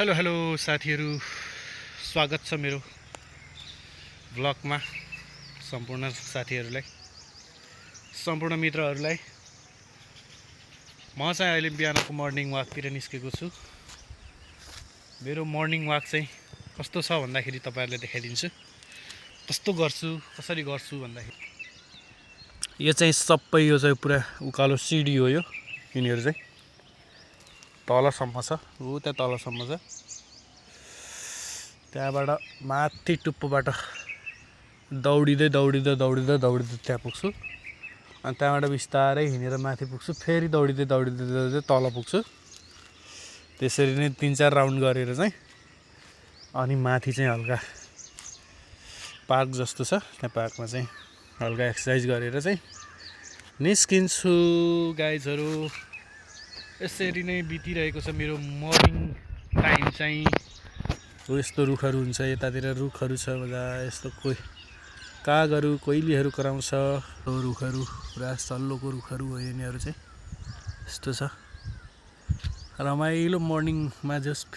Hello hello साथीहरू, स्वागत छ मेरो भ्लगमा। सम्पूर्ण साथीहरूलाई, सम्पूर्ण मित्रहरूलाई म चाहिँ अहिले बिहानको मर्निङ वाकतिर निस्केको छु। मेरो मर्निङ वाक चाहिँ कस्तो छ भन्दाखेरि तपाईहरुलाई देखाइदिन्छु। कस्तो गर्छु, कसरी गर्छु भन्दाखेरि यो चाहिँ सबै यो चाहिँ पुरा उकालो सिडी हो। यो यिनीहरु चाहिँ तलसम्म छ, उता तलसम्म छ। त्यहाँबाट माथि टुप्पोबाट दौडिँदै दौडिँदै दौडिँदै दौडिँदै त्यहाँ पुग्छु। अनि त्यहाँबाट बिस्तारै हिँडेर माथि पुग्छु, फेरि दौडिँदै दौडिँदै दौडिँदै तल पुग्छु। त्यसरी नै 3-4 राउन्ड गरेर चाहिँ अनि माथि चाहिँ हल्का पार्क जस्तो छ, त्यहाँ पार्कमा चाहिँ हल्का एक्सर्साइज गरेर चाहिँ निस्किन्छु गाइजहरु। यसरी नै बितिरहेको छ मेरो मर्निङ टाइम चाहिँ। यस्तो रुखहरू हुन्छ, यतातिर रुखहरू छ, मजा यस्तो कोही कागहरू कोइलीहरू कराउँछ। रुखहरू पुरा सल्लोको रुखहरू हो यिनीहरू चाहिँ। यस्तो छ रमाइलो मर्निङमा जस्ट